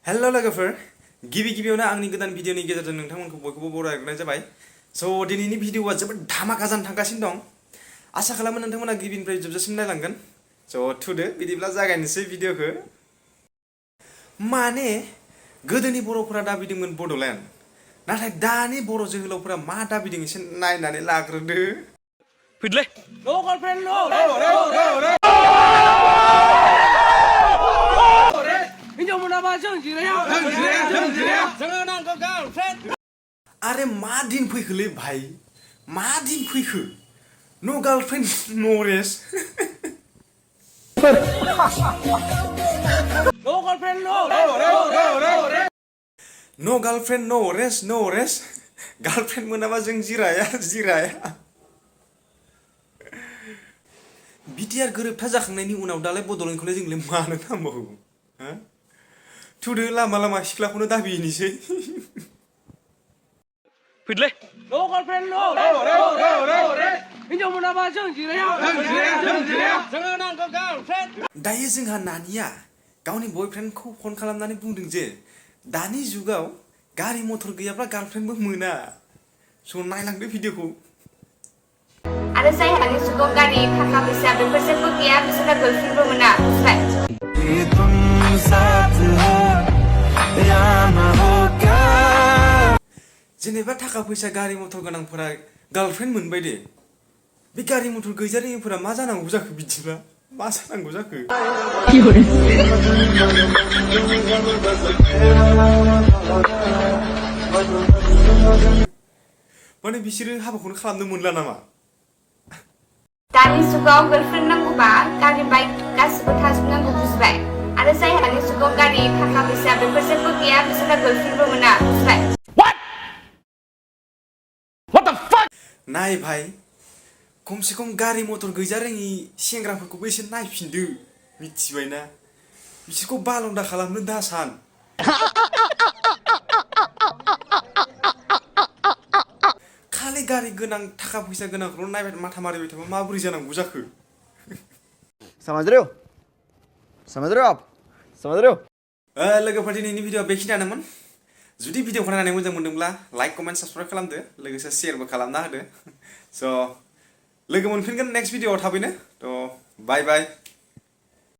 hello लोगोफोर गिबियावनो आंनि गोदान भिडिअनि गेजेरजों नोंथांमोनखौ बयखौबो बरायनाय जाबाय स' दिनैनि भिडिअआ जोबोद धामाका जानो थांगासिनो दं आसा खालामो नोंथांमोना गिबिनिफ्राय जोबजासिम नायलांगोन स' थुदो बिदिब्ला जागायनोसै भिडिअखौ माने गोदोनि बर'फोरा दाबिदोंमोन बड'लेण्ड नाथाय दानि बर' जोहोलावफोरा मा दाबिदों एसे नायनानै लाग्रोदो फैदोलै नो गार्लफ्रेन्ड नो अरे मा दिन फैखोलै भाई मा दिन फैखो नो गार्लफ्रेन्ड नो रेस्ट नो गार्लफ्रेन्ड नो रेस्ट गार्लफ्रेन्ड मोनाबा जों जिराया बिटिआर गोरोबथा जाखांनायनि उनाव दालाय बड'लेण्डखौलाय जोंलाय मानो नांबावगौ हो थुदो लामा सिख्लाखौनो दाबिनोसै फैदोलै नो गार्लफ्रेन्ड नो हिनजाव मोनाबा जों जिराया जोंनो नांगौ गार्लफ्रेन्ड दायो जोंहा नानिया गावनि बयफ्रेन्डखौ फन खालामनानै बुंदों जे दानि जुगाव गारि मटर गैयाब्ला गार्लफ्रेन्डबो मोना स' नायलांदो भिडिअखौ आरो जायहानि जुगाव गारि थाखा फैसा बेफोर जेबो गैया बिसोरना गार्लफ्रेन्डबो मोना बुजिबाय जेनेबा थाखा फैसा गारि मटर गोनांफोरा गार्लफ्रेन्ड मोनबाय दे बे गारि मटर गैजारोङिफोरा मा जानांगौ जाखो बिदिब्ला मा जानांगौ जाखो माने बिसोरो हाबाखौनो खालामनो मोनला नामा दानि जुगाव गार्लफ्रेन्ड नांगौबा गारि बाइक गासिबो थाजोबनांगौ बुजिबाय आरो जायहानि जुगाव गारि थाखा फैसा बेफोर जेबो गैया बिसोरना गार्लफ्रेन्डबो मोना बुजिबाय नाय भाई खमसे खम गारि मटर गैजारोङि सेंग्राफोरखौबो एसे नायफिनदो मिथिबायना बिसोरखौ बालन्दा खालामनो दा सान खालि गारि गोनां थाखा फैसा गोनांखौल' नायबाय माथा मारिबाय थाबा माबोरै जानांगौ जाखो समझ रहे हो आप लोगोफोर दिनैनि भिडिअआ बेखिनियानोमोन जुदि भिडिअखौ नायनानै मोजां मोनदोंब्ला लाइक कमेन्ट साबस्क्राइब खालामदो लोगोसे शेयारबो खालामना होदो स' लोगो मोनफिनगोन नेक्स्ट भिडिअआव थाबैनो थ' बाय